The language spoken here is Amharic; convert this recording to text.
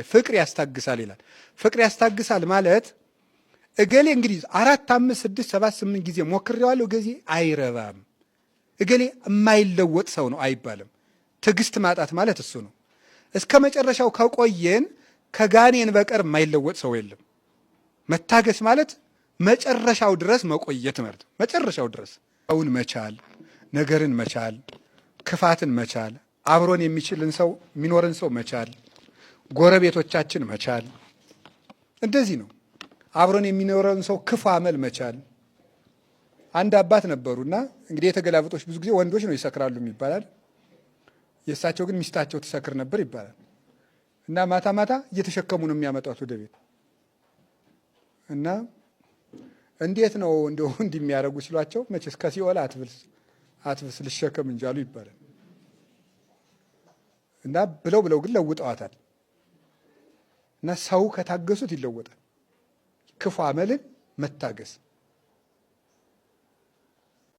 ፍቅር ያስታግሳል ይላል። ፍቅር ያስታግሳል ማለት እገሌ እንግዲህ 4፣ 5፣ 6፣ 7፣ 8 ጊዜ ሞክሬዋለሁ፣ እገሌ አይረባም፣ እገሌ የማይለወጥ ሰው ነው አይባልም። ትዕግስት ማጣት ማለት እሱ ነው። እስከ መጨረሻው ከቆየን ከጋኔን በቀር የማይለወጥ ሰው የለም። መታገስ ማለት መጨረሻው ድረስ መቆየት ማለት ነው። መጨረሻው ድረስ ሰውን መቻል፣ ነገርን መቻል፣ ክፋትን መቻል፣ አብሮን የሚችልን ሰው የሚኖርን ሰው መቻል፣ ጎረቤቶቻችን መቻል፣ እንደዚህ ነው። አብሮን የሚኖረን ሰው ክፉ አመል መቻል። አንድ አባት ነበሩና እንግዲህ የተገላብጦች ብዙ ጊዜ ወንዶች ነው ይሰክራሉ ይባላል። የእሳቸው ግን ሚስታቸው ትሰክር ነበር ይባላል። እና ማታ ማታ እየተሸከሙ ነው የሚያመጧት ወደ ቤት። እና እንዴት ነው እንደው እንዲህ የሚያደርጉ ሲሏቸው መቼስ ከሲኦል አትብስ አትብስ ልሸከም እንጂ አሉ ይባላል። እና ብለው ብለው ግን ለውጠዋታል። እና ሰው ከታገሱት ይለወጣል። ክፉ አመልን መታገስ።